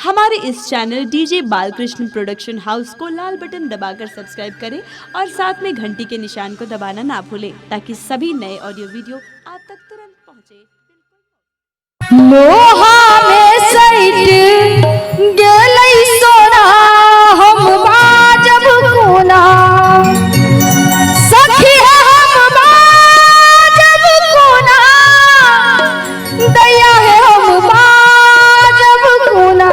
हमारे इस channel DJ Balkrishna production house को लाल बटन दबाकर सब्सक्राइब करें और साथ में घंटी के निशान को दबाना ना भूलें ताकि सभी नए ऑडियो वीडियो आप तक तुरंत पहुंचे। लोहा में सैट गेलै सोना हम बाजब कोना, सखी हम बाजब कोना, दैया है हम बाजब कोना,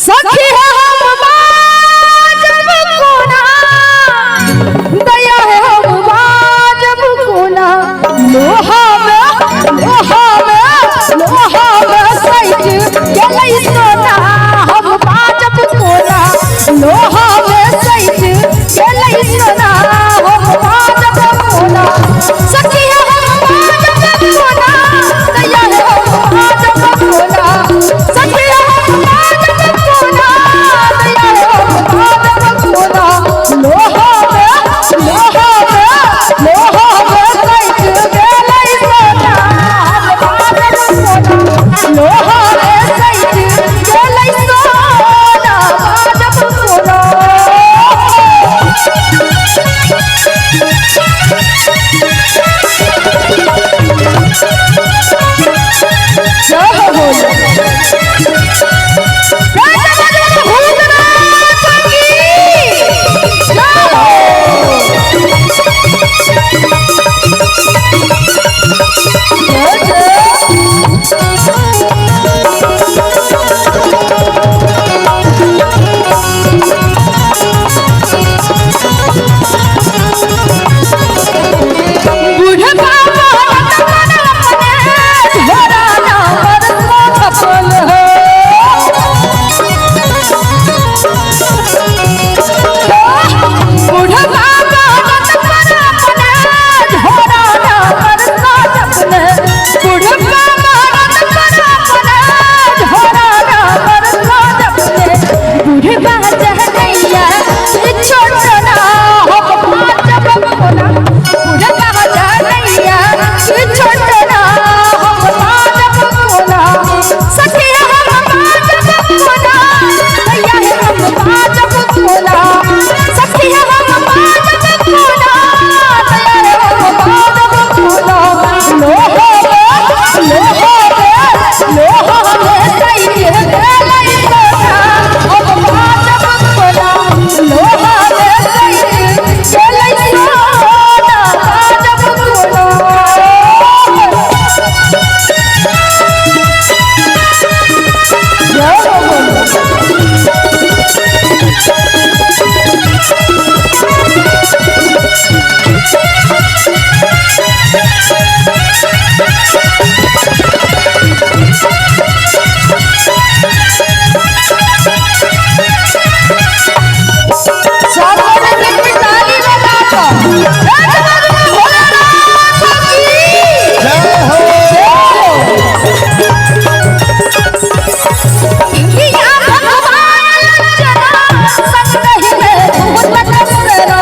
सखी हम बाजब कोना, दैया है हम बाजब कोना। लोहा में लोहा में लोहा में सैट गेलै सोना हम बाजब कोना, लोहा में सैट गेलै सोना हम बाजब कोना, सखी हम बाजब कोना, दैया हम बाजब कोना, सखी हम बाजब कोना, दैया हम बाजब कोना। लोहा में लोहा में लोहा में सैट गेलै सोना हम बाजब कोना, लोहा में सैट गेलै सोना बाजब कोना। जय हो भोले। जय जय भूतनाथ की जय हो। जय जय। बुढ़बा मन अपने झोरा ना बरसो छपल हो। बुढ़बा मन अपने झोरा ना बरसो छपल, बुढ़बा मन अपने झोरा ना बरसो छपल। बुढ़बा जहनैया छोट ना हम बाजब कोना, बुढ़बा जहनैया छोट ना हम बाजब कोना, सखी हम बाजब कोना, दैया हम बाजब कोना, सखी हम बाजब कोना, दैया हम बाजब कोना। लोहा में लोहा में लोहा में सैट गेलै सोना हम बाजब कोना, लोहा में सैट गेलै सोना बाजब कोना। जय हो भोले। सब गोटे एक ताली बजा कऽ जय जय भोलेनाथ की जय हो। जय हो। किया भगवान लज्जना संग में भूत कसरा,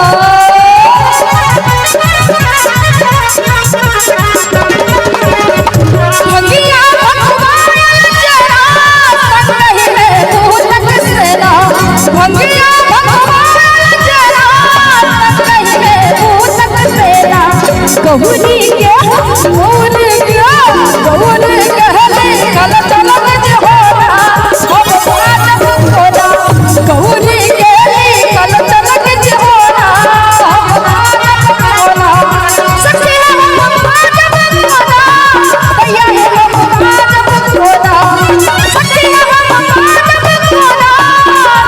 भंगिया भगवान लज्जना संग में भूत कसरा, भंगिया भगवान लज्जना संग में भूत कसरा। गौरी के गौरी के गौरी कहले कल चलन जे होना हम बाजब कोना, गौरी के कल चलन जे होना हम बाजब कोना, सखी हम बाजब कोना, दैया हम बाजब कोना, सखी हम बाजब कोना,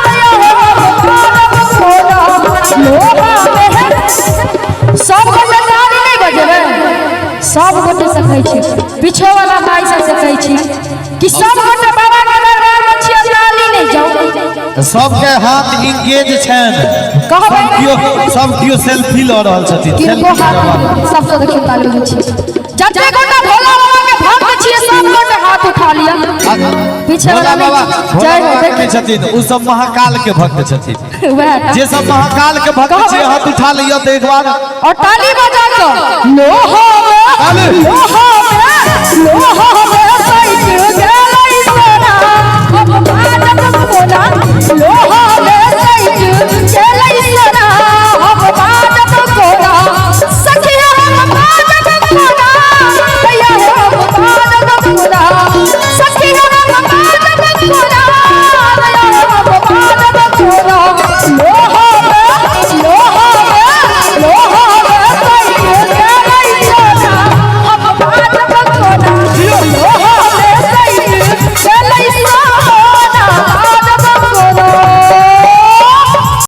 दैया हम बाजब कोना। लोहा में सब गोटे ताली नहि बजेबै, सब गोटे सकै छी, पीछो वाला माइ सब सकै छी कि सब गोटे बाबा के दरबार में छियै, ताली नहि जाउ। सबके हाथ इंगेज छनि, कहबै सब केओ सेल्फी लऽ रहल छथिन। किनको सेल्फी हाथ लेबाक। सबसे देखियौ ताली होइ छै। जते गोटा भोला बाबा के भक्त छियै सब गोटे हाथ उठा लिअ, पीछे भोला वाला बाबा नहि। भोला जय हो। बाबा के देख नहि छथिन, ओ सब महाकाल के भक्त छथिन। वएह टा। जे सब महाकाल के भक्त छियै हाथ उठा लिअ तऽ एक बार और ताली बजा कऽ लोहा में ताली। लोहा में लोहा में